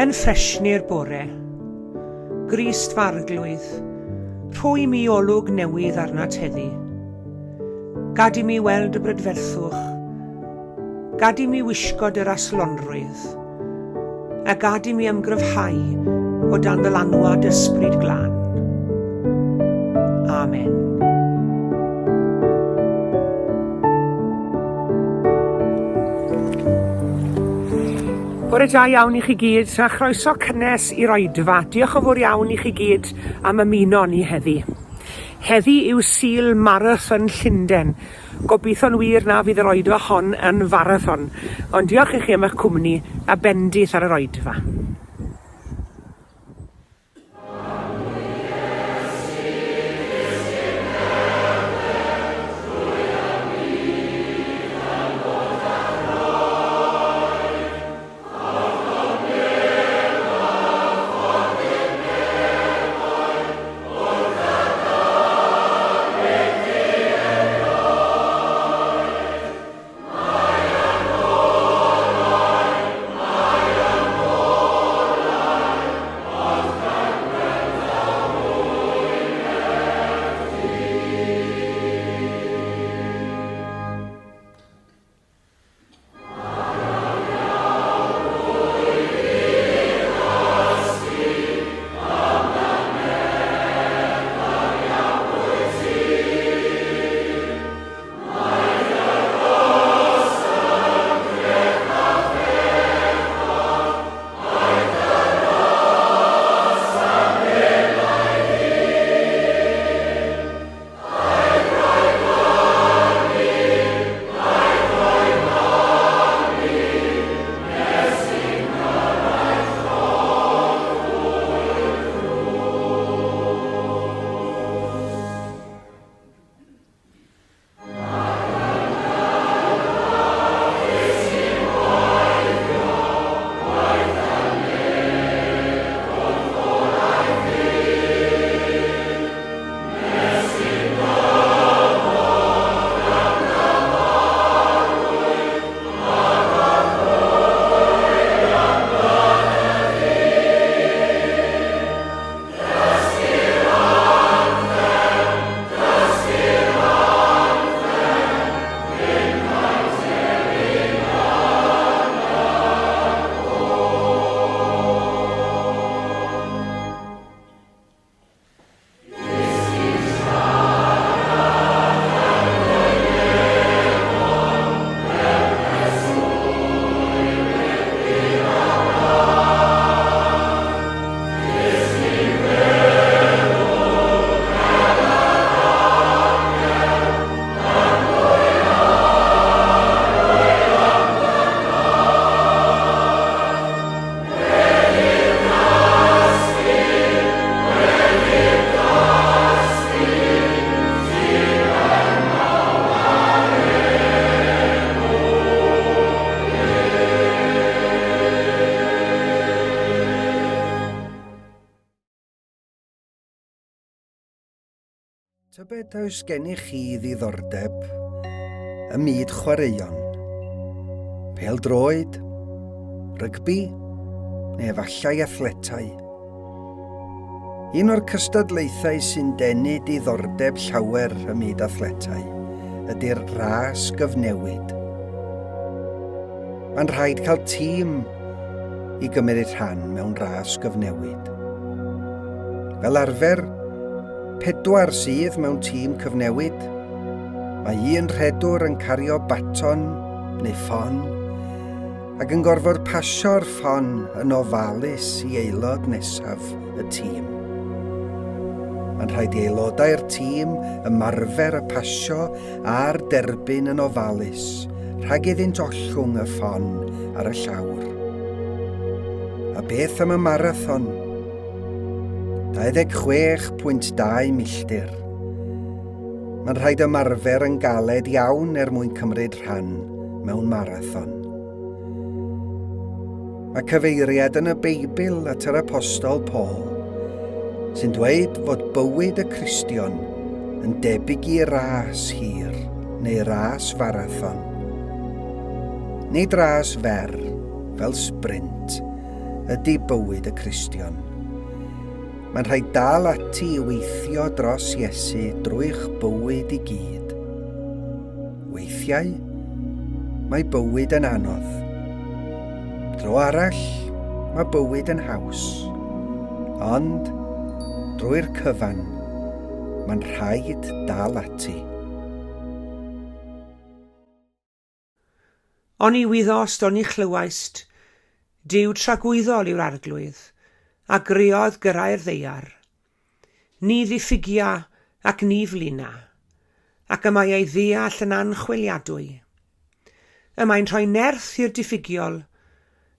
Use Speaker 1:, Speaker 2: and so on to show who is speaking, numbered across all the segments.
Speaker 1: Yn ffresni'r bore, Grist f'Arglwydd, rhoi mi olwg newydd arnat heddi. Gad i mi weld y brydferthwch, gad i mi wisgo dy raslonrwydd, a gad i mi ymgryfhau o dan ddylanwad Ysbryd Glân. Amen. Bore da iawn i chi gyd a chroeso cynnes i'r oedfa. Diolch yn fawr iawn i chi gyd am ymuno ni heddi. Heddi yw Sul Marathon Llundain. Gobeithio'n wir na fydd yr oedfa hon yn farathon, ond diolch i chi am eich cwmni a bendith ar yr oedfa.
Speaker 2: Tybed oes gennych chi ddiddordeb ym myd chwaraeon? Pêl-droed, rygbi, neu efallai athletau? Un o'r cystadlaethau sy'n denu diddordeb llawer ym myd athletau ydy'r ras gyfnewid. Mae'n rhaid cael tîm i gymryd rhan mewn ras gyfnewid. Fel arfer, pedwar sydd mewn tîm cyfnewid. Mae un rhedwr yn cario baton neu ffon, ac yn gorfod pasio'r ffon yn ofalus i aelod nesaf y tîm. Mae'n rhaid i aelodau'r tîm ymarfer y pasio a'r derbyn yn ofalus rhag iddynt ollwng y ffon ar y llawr. A beth am y marathon? 26.2 milltir. Mae'n rhaid ymarfer yn galed iawn er mwyn cymryd rhan mewn marathon. Mae cyfeiriad yn y Beibl at yr Apostol Paul, sy'n dweud fod bywyd y Cristion yn debyg i ras hir neu ras farathon. Nid ras fer, fel sprint, ydy bywyd y Cristion. Mae'n rhaid dal ati i weithio dros Iesu drwy'ch bywyd i gyd. Weithiau, mae bywyd yn anodd. Dro arall, mae bywyd yn haws. Ond, drwy'r cyfan, mae'n rhaid dal ati.
Speaker 1: Oni wyddost, oni chlywaist, Duw tragwyddol yw'r Arglwydd, a greodd gyrrau'r ddaear. Ni ddiffygia ac ni flina, ac y mae ei ddeall yn anchwiliadwy. Y mae'n rhoi nerth i'r diffygiol,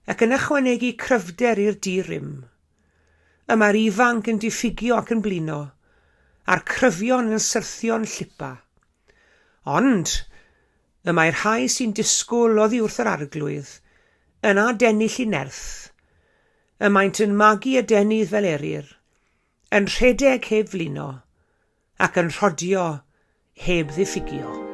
Speaker 1: ac yn ychwanegu cryfder i'r di-rym. Y mae'r ifanc yn diffygio ac yn blino, a'r cryfion yn syrthio'n llipa. Ond, Y mae'r rhai sy'n disgwyl oddi wrth yr Arglwydd yn adennill i nerth, y maent yn magu adenydd fel eryr, yn rhedeg heb flino, ac yn rhodio heb ddiffygio.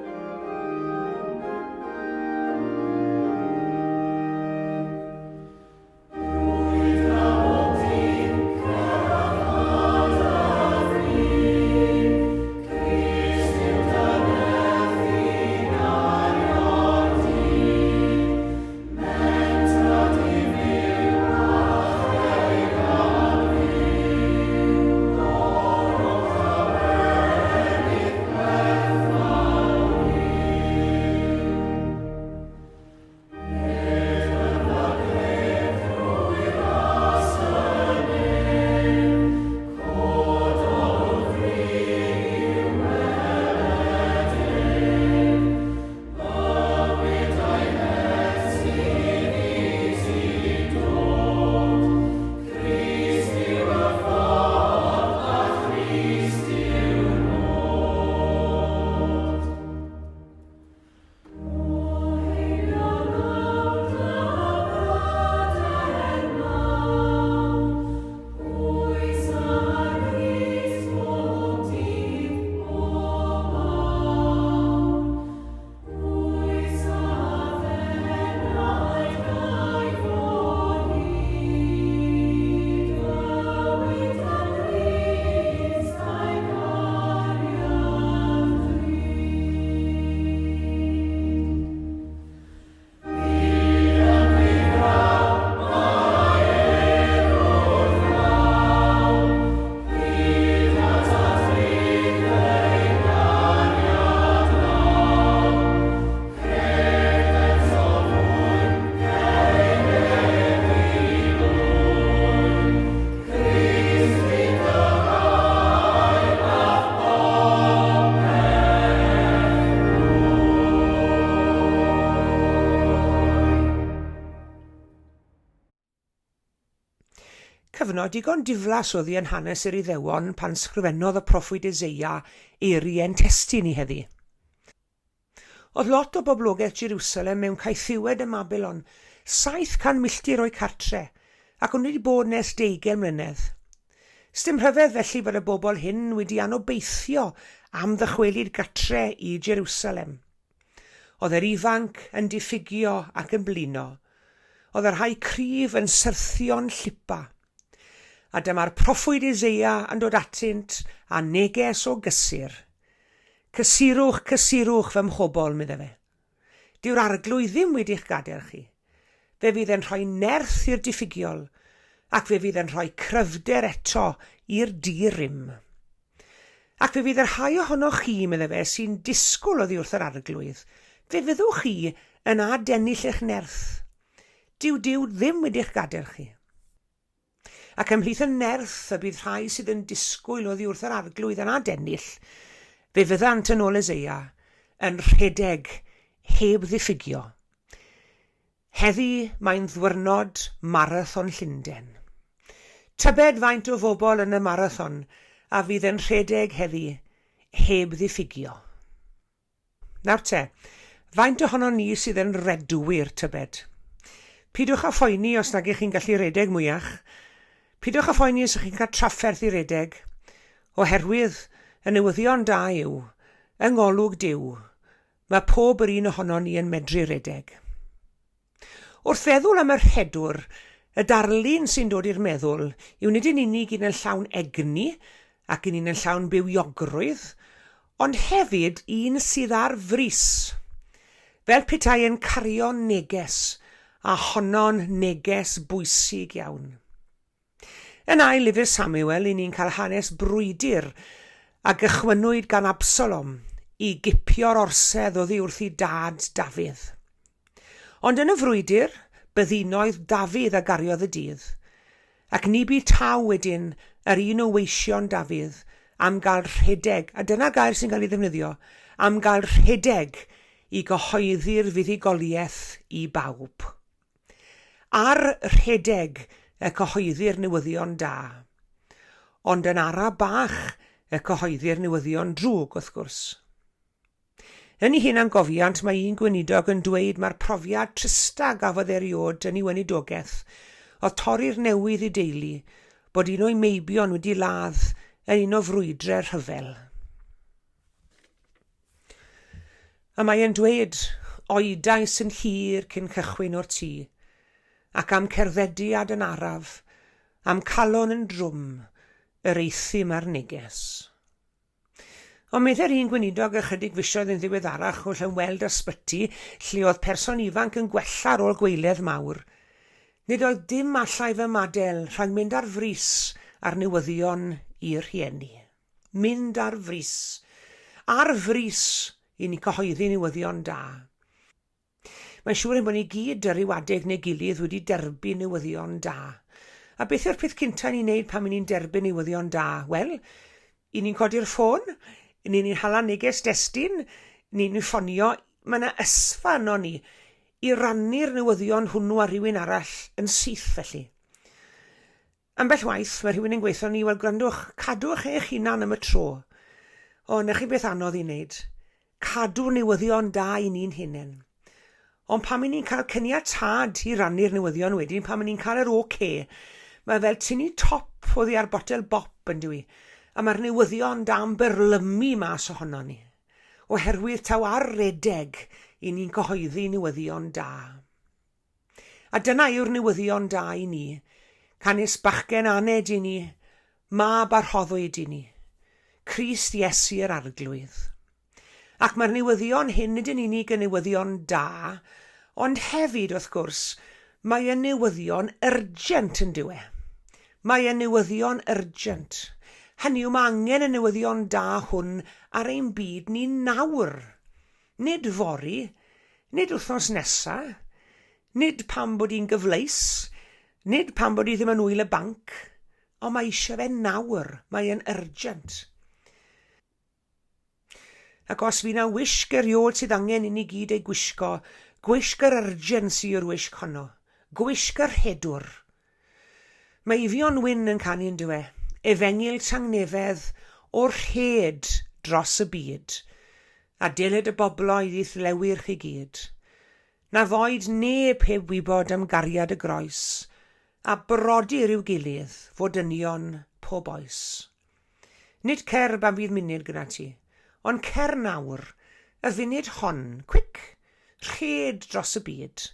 Speaker 1: Cyfnod digon diflas oedd hi yn hanes yr Iddewon pan sgrifennodd y proffwyd Eseia eiriau'n testun i heddi. Oedd lot o boblogaeth Jerusalem mewn caethiwed ym Mabilon, 700 milltir o'u cartre, ac o'n nhw wedi bod nes deugain mlynedd. Sdim rhyfedd felly bod y bobl hyn wedi anobeithio am ddychwelyd gatre i Jerusalem. Oedd yr ifanc yn diffygio ac yn blino. Oedd y rhai cryf yn syrthio'n llipa. A dyma'r proffwyd Eseia yn dod atynt â neges o gysur. Cysurwch, cysurwch fy mhobl, medde fe. Dyw'r Arglwydd ddim wedi'ch gadael chi. Fe fydd e'n rhoi nerth i'r diffygiol, ac fe fydd e'n rhoi cryfder eto i'r di-rym. Ac fe fydd y rhai ohonoch chi, medde fe, sy'n disgwyl oddi wrth yr Arglwydd, fe fyddwch chi yn adennill eich nerth. Dyw Duw ddim wedi'ch gadael chi. Ac ymhlith y nerth y bydd rhai sydd yn disgwyl oddi wrth yr Arglwydd yn adennill, fe fyddant yn ôl Eseia, yn rhedeg heb ddiffygio. Heddi mae'n ddwyrnod Marathon Llundain. Tybed faint o fobl yn y marathon a fydd yn rhedeg heddi heb ddiffygio? Nawr te, faint ohonon ni sydd yn redwyr, tybed? Pidwch â phoeni os nag ych chi'n gallu redeg mwyach. Pidwch â phoeni os ych chi'n cael trafferth i redeg, oherwydd y newyddion da yw, yng ngolwg Duw, mae pob yr un ohonon ni yn medru redeg. Wrth feddwl am y rhedwr, Y darlun sy'n dod i'r meddwl yw nid yn unig un yn llawn egni ac yn un yn llawn bywiogrwydd, ond hefyd un sydd ar frys, fel petai yn cario neges, a honno'n neges bwysig iawn. Yn ail lyfr Samuel, i ni'n cael hanes brwydr a gychwynnwyd gan Absalom i gipio'r orsedd oddi wrth ei dad Dafydd. Ond yn y frwydr, byddinoedd Dafydd a gariodd y dydd, ac ni bu taw wedyn yr un o weision Dafydd am gael rhedeg, a dyna'r gair sy'n cael ei ddefnyddio, am gael rhedeg i gyhoeddi'r fuddugoliaeth i bawb. Ar rhedeg y cyhoeddir newyddion da. Ond yn ara bach y cyhoeddir newyddion drwg, wrth gwrs. Yn ei hunangofiant mae un gweinidog yn dweud mae'r profiad trista gafodd eriod yn ei weinidogaeth oedd torri'r newydd i deulu bod un o'i meibion wedi ladd yn un o frwydre'r rhyfel. A mae e'n dweud, Oedais yn hir cyn cychwyn o'r tŷ, ac a'm cerddediad yn araf, a'm calon yn drwm, yr euthum ar neges. Ond meddai'r un gweinidog ychydig fisoedd yn ddiweddarach wrth ymweld â sbyty lle oedd person ifanc yn gwella ar ôl gweiledd mawr, nid oedd dim allai fy ymadael rhag mynd ar frys â'r newyddion i'r rhieni. Mynd ar frys. Ar frys i ni cyhoeddi newyddion da. Mae'n siŵr ein bod ni gyd ar ryw adeg neu gilydd wedi derbyn newyddion da. A beth yw'r peth cyntaf ni'n neud pan ni'n derbyn newyddion da? Wel, i ni'n codi'r ffôn, i ni'n hala neges destun, ni'n ffonio. Mae yna ysfa yno ni i rannu'r newyddion hwnnw â rhywun arall yn syth felly. Ambell waith, mae rhywun yn gweithio ni, wel gwrandwch, cadwch eich hunan am y tro. O, na chi beth anodd i wneud. Cadw newyddion da i ni'n hunain. Ond pan ni'n cael caniatâd i rannu'r newyddion wedyn, pan ni'n cael yr OK, mae fel tynnu top oddi ar botel bop yn dyw i. A mae'r newyddion da yn byrlymu mas ohono ni. Oherwydd taw ar redeg i ni'n cyhoeddi newyddion da. A dyna yw'r newyddion da i ni, canys bachgen aned i ni, mab a rhoddwyd i ni, Crist Iesu yr Arglwydd. Ac mae'r newyddion hyn nid yn unig yn newyddion da, ond hefyd, wrth gwrs, mae yn newyddion urgent yn dyw e. Mae yn newyddion urgent. Hynny yw, mae angen y newyddion da hwn ar ein byd ni nawr. Nid fory, nid wythnos nesa, nid pam bod hi'n gyfleus, nid pam bod hi ddim yn ŵyl y banc, ond mae eisiau fe nawr, mae e'n urgent. Ac os fi na wisg erioed sydd angen i ni gyd ei gwisgo, gwisg yr urgency yw'r wisg honno. Gwisg y rhedwr. Mae Eifion Wyn yn canu yn dyw e? Efengyl tangnefedd o'r rhed dros y byd, a deled y bobloedd i'th lewyrch i gyd. Na foed neb heb wybod am gariad y groes, a brodyr i'w gilydd fod dynion pob oes. Nid cer pan fydd munud gyda ti, ond cer nawr, y funud hon, quick, rhed dros y byd,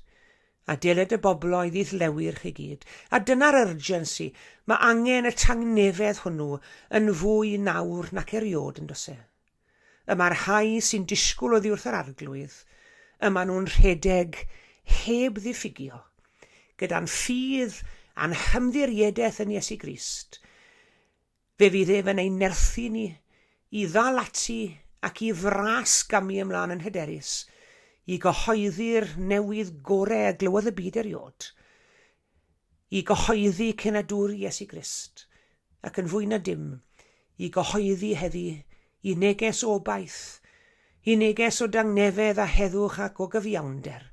Speaker 1: A deled y bobloedd i'th lewyrch i gyd. A dyna'r urgency, mae angen y tangnefedd hwnnw yn fwy nawr nac eriôd, yn does e? Y mae'r rhai sy'n disgwyl oddi wrth yr Arglwydd, y maen nhw'n rhedeg heb ddiffygio, gyda'n ffydd a'n hymddiriedaeth yn Iesu Grist, Fe fydd ef yn ein nerthu ni i ddal ati ac i fras gamu ymlaen yn hyderus i gyhoeddi'r newydd gore a glywodd y byd eriod, i gyhoeddi cenadwri Iesu Grist, ac yn fwy na dim, i gyhoeddi heddi i neges o obaith, i neges o dangnefedd a heddwch ac o gyfiawnder.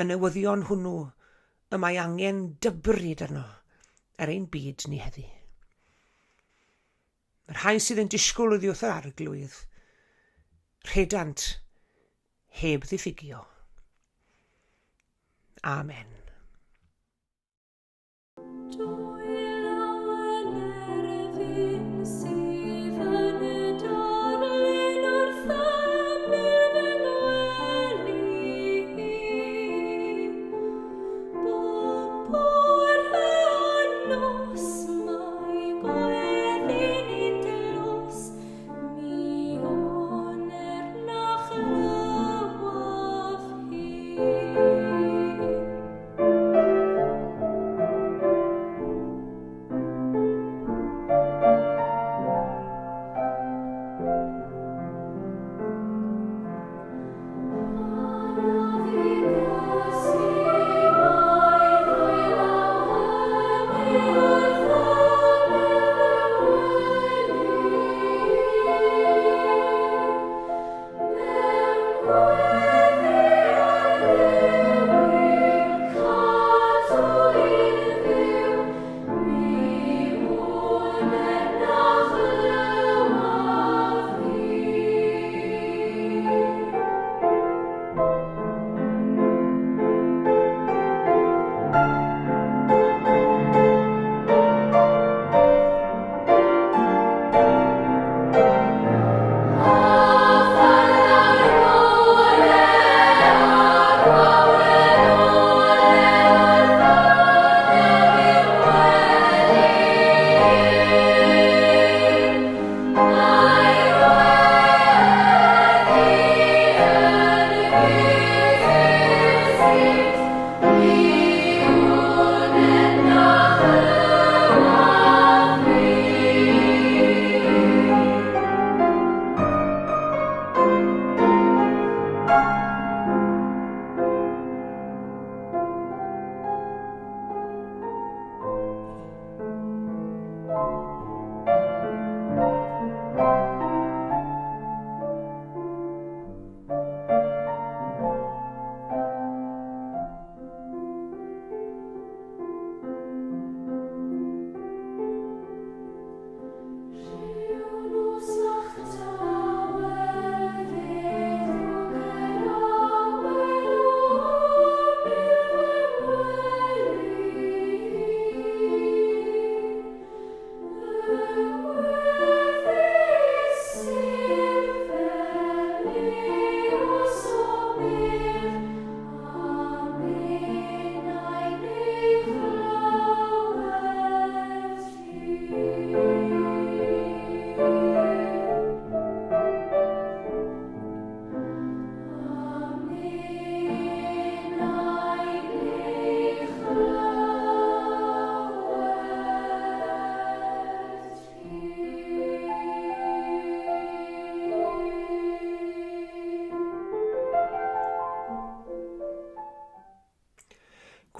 Speaker 1: Y newyddion hwnnw y mae angen dybryd arno ar ein byd ni heddi. Mae'r rhai sydd yn disgwyl oddi wrth yr Arglwydd, rhedant heb ddiffygio. Amen.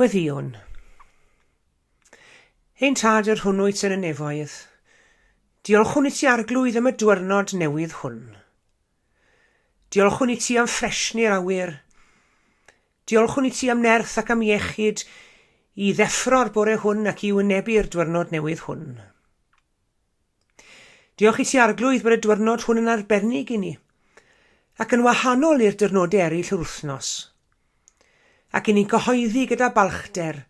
Speaker 1: Gweddïwn. Ein Tad yr hwn wyt yn y nefoedd, diolchwn i ti Arglwydd am y dwyrnod newydd hwn. Diolchwn i ti am ffresni'r awyr. Diolchwn i ti am nerth ac am iechyd i ddeffro'r bore hwn ac i wynebu'r dwyrnod newydd hwn. Diolch i ti Arglwydd bod y dwyrnod hwn yn arbennig i ni, ac yn wahanol i'r dyrnodau eraill yr wythnos. Ac i ni'n cyhoeddi gyda balchder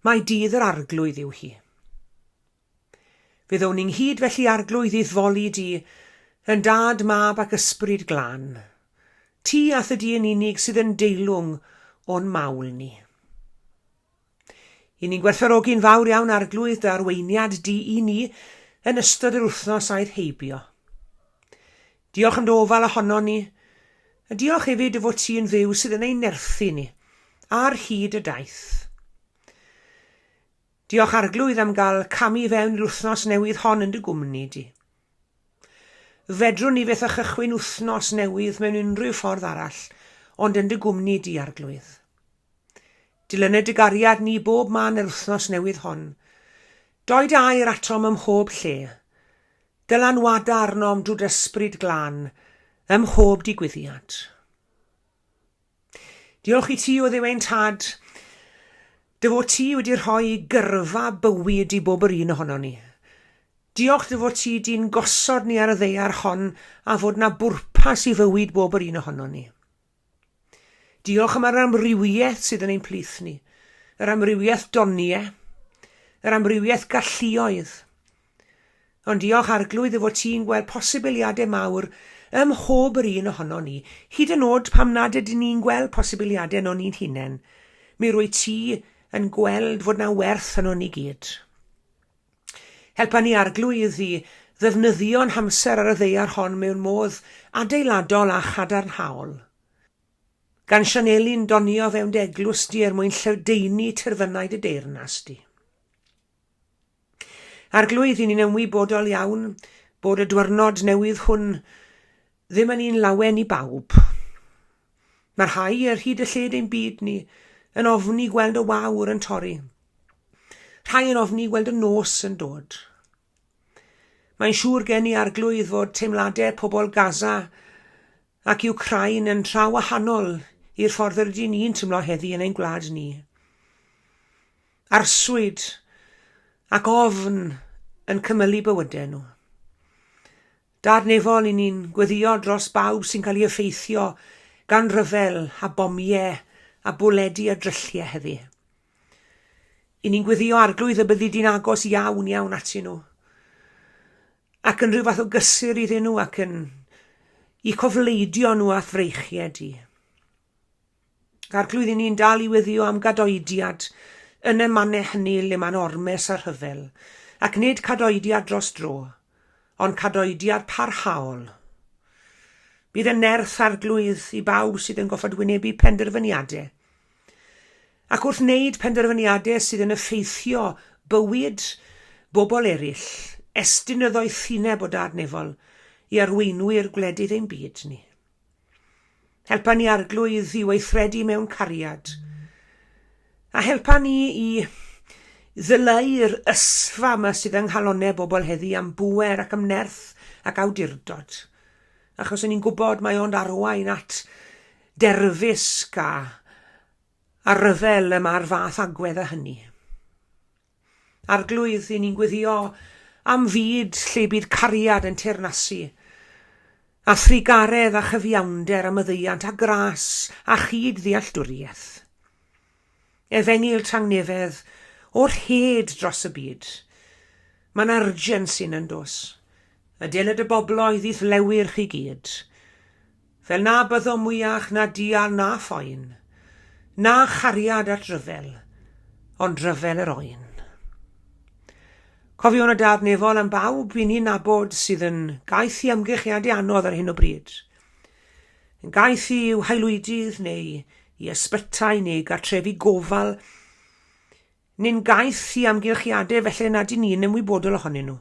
Speaker 1: mai dydd yr Arglwydd yw hi. Fe ddown ni'n nghyd felly Arglwydd i'th foli di, yn Dad, Mab ac Ysbryd Glân. Ti a'th y di yn unig sydd yn deilwng o'n mawl ni. I ni'n gwerthfawrogi'n fawr iawn Arglwydd dy arweiniad di i ni yn ystod yr wythnos aeth heibio. Diolch am dy ofal ohonon ni, a diolch hefyd dy fod ti yn Dduw sydd yn ein nerthu ni ar hyd y daith. Diolch Arglwydd am gael camu fewn i'r wythnos newydd hon yn dy gwmni di. Fedrwn ni fyth a chychwyn wythnos newydd mewn unrhyw ffordd arall ond yn dy gwmni di, Arglwydd. Dilyned dy gariad ni bob man yr wythnos newydd hon. Doi dy air atom ym mhob lle. Dylanwada arnom drwy dy ysbryd glân ym mhob digwyddiad. Diolch i ti, o Dduw ein Tad, dy fod ti wedi rhoi gyrfa bywyd i bob yr un ohonon ni. Diolch dy fod ti di'n gosod ni ar y ddaear hon a fod 'na bwrpas i fywyd bob yr un ohonon ni. Diolch am yr amrywiaeth sydd yn ein plith ni, yr amrywiaeth doniau, yr amrywiaeth galluoedd. Ond diolch Arglwydd dy fod ti'n gweld posibiliadau mawr ym mhob yr un ohono ni, hyd yn oed pam nad ydyn ni'n gweld posibiliadau yno ni'n hunain, mi rwy ti yn gweld fod na werth yno ni gyd. Helpa ni Arglwydd i ddefnyddio'n hamser ar y ddaear hon mewn modd adeiladol a chadarnhaol, gan sianelu'n donio fewn dy eglwys di er mwyn lledaenu terfynau dy deyrnas di. Arglwydd, i ni'n ymwybodol iawn bod y dwyrnod newydd hwn ddim yn un lawen i bawb. Mae rhai ar hyd y lled ein byd ni yn ofni gweld y wawr yn torri. Rhai yn ofni gweld y nos yn dod. Mae'n siŵr gen i Arglwydd fod teimladau pobl Gaza ac Iwcrain yn tra wahanol i'r ffordd yr ydyn ni'n teimlo heddi yn ein gwlad ni. Arswyd ac ofn yn cymylu bywydau nhw. Dad nefol, i ni'n gweddïo dros bawb sy'n cael ei effeithio gan ryfel a bomiau a bwledi a drylliau heddi. I ni'n gweddio Arglwydd y byddi di'n agos iawn iawn atyn nhw ac yn rhyw fath o gysur iddyn nhw ac yn i cofleidio nhw a'th freichiau di. Arglwydd, i ni'n dal i weddio am gadoediad yn y mannau hynny le mae'n ormes a rhyfel, ac nid cadoediad dros dro, ond cadoediad parhaol. Bydd yn nerth Arglwydd i bawb sydd yn goffod wynebu penderfyniadau, ac wrth wneud penderfyniadau sydd yn effeithio bywyd bobl eraill, estyn y ddoethineb o Dad Nefol i arweinwyr gwledydd ein byd ni. Helpa ni Arglwydd i weithredu mewn cariad. A helpa ni i, ddyleu'r ysfa yma sydd yng nghalonnau bobl heddi am bŵer ac am nerth ac awdurdod. Achos yn ni'n gwybod mae ond arwain at derfysg a, a rhyfel y mae'r fath agwedd â hynny. Arglwydd, i ni'n gweddio am fyd lle bydd cariad yn teyrnasu, a thrugaredd a chyfiawnder a maddeuant a gras a chyd-ddealltwriaeth. Efengyl tangnefedd o'r hed dros y byd. Mae'n urgency yn does? Y deled y bobloedd i'th lewyrch i gyd. Fel na byddo mwyach na dial na phoen, na chariad at ryfel, ond ryfel yr oen. Cofiwn y Dad Nefol am bawb i ni'n nabod sydd yn gaeth i amgylchiadau anodd ar hyn o bryd. Yn gaeth i'w haelwydydd neu i ysbytai neu gartrefi gofal, neu'n gaeth i amgylchiadau felly nad y'n ni'n ymwybodol ohonyn nhw.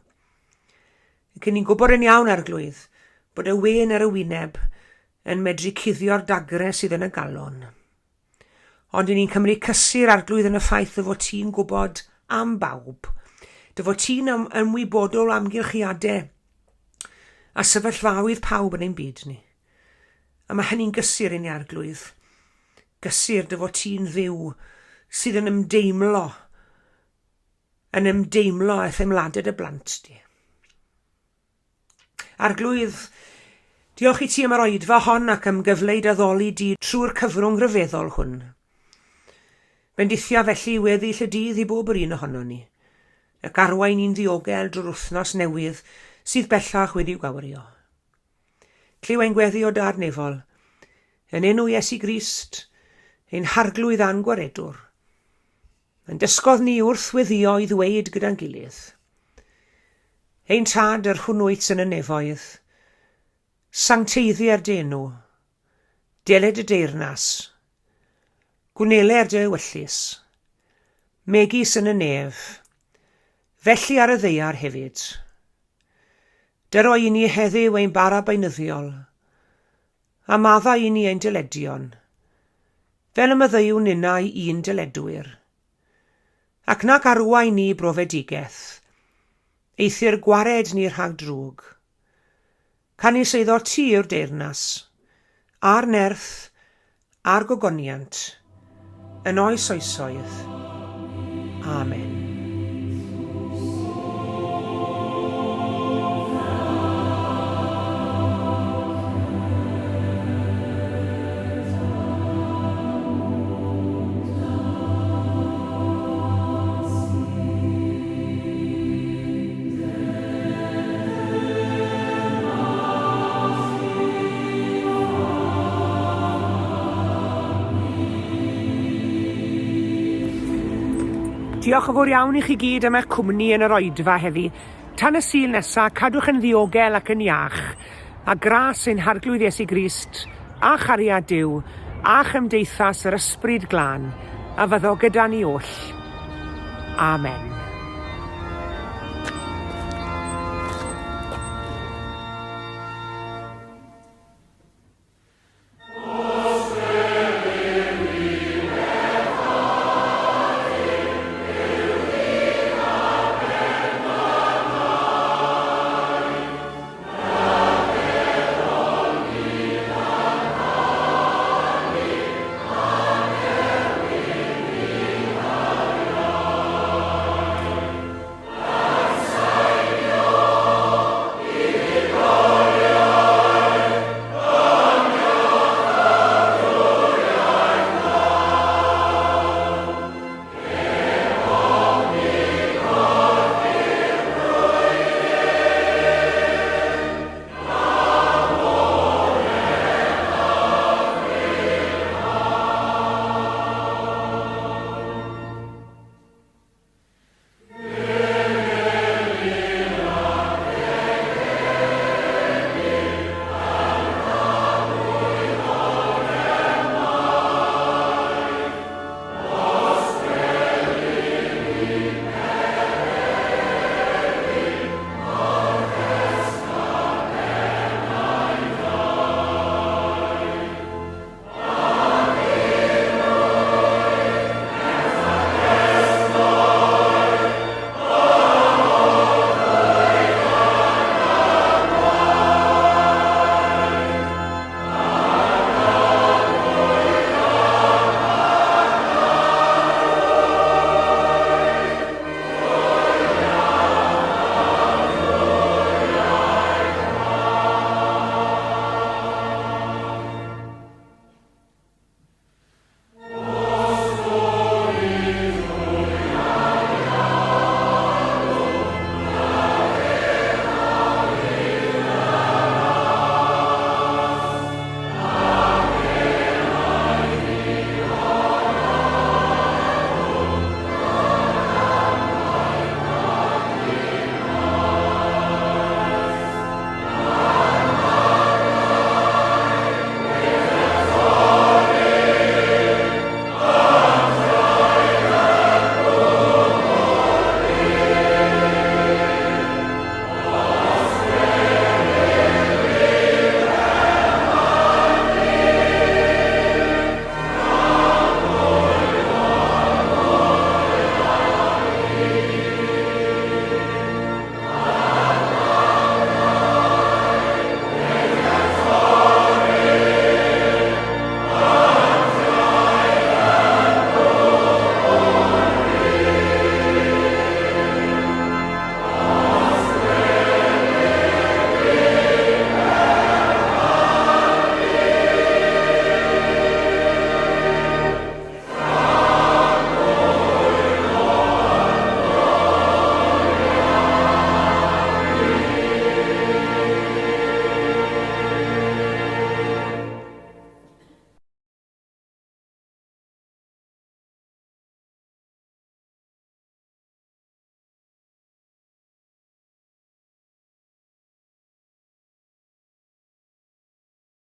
Speaker 1: Ac ni'n gwybod yn iawn, Arglwydd, bod y wên ar y wyneb yn medru cuddio'r dagre sydd yn y galon. Ond y'n ni'n cymryd cysur, Arglwydd, yn y ffaith dy fod ti'n gwybod am bawb, dy fod ti'n ymwybodol o amgylchiadau a sefyllfaoedd pawb yn ein byd ni. A mae hynny'n gysur i ni, Arglwydd. Gysur dy fod ti'n Dduw sydd yn ymdeimlo, yn ymdeimlo â theimladau dy blant di. Arglwydd, diolch i ti am yr oedfa hon ac am gyfle i d'addoli di trwy'r cyfrwng rhyfeddol hwn. Bendithia felly weddill y dydd i bob yr un ohonon ni, ac arwain ni'n ddiogel drwy'r wythnos newydd sydd bellach wedi'w gawrio. Clyw ein gweddi o Dad Nefol, yn enw Iesu Grist, ein Harglwydd a'n Gwaredwr. Yn dysgodd ni wrth weddio i ddweud gyda'n gilydd, Ein Tad, yr hwn wyt yn y nefoedd, sancteiddier dy enw, deled dy deyrnas, gwneler dy ewyllys, megis yn y nef, felly ar y ddaear hefyd. Dyro i ni heddiw ein bara beunyddiol, a maddau i ni ein dyledion, fel y maddeuwn ninnau i'n dyledwyr. Ac nac arwain ni i brofedigaeth, eithr gwared ni rhag drwg. Canys eiddo ti yw'r deyrnas, a'r nerth, a'r gogoniant, yn oes oesoedd. Amen. Diolch yn fawr iawn i chi gyd am eich cwmni yn yr oedfa heddi. Tan y Sul nesa, cadwch yn ddiogel ac yn iach, a gras ein Harglwydd Iesu Grist, a chariad Duw, a chymdeithas yr Ysbryd Glân, a fyddo gyda ni oll. Amen.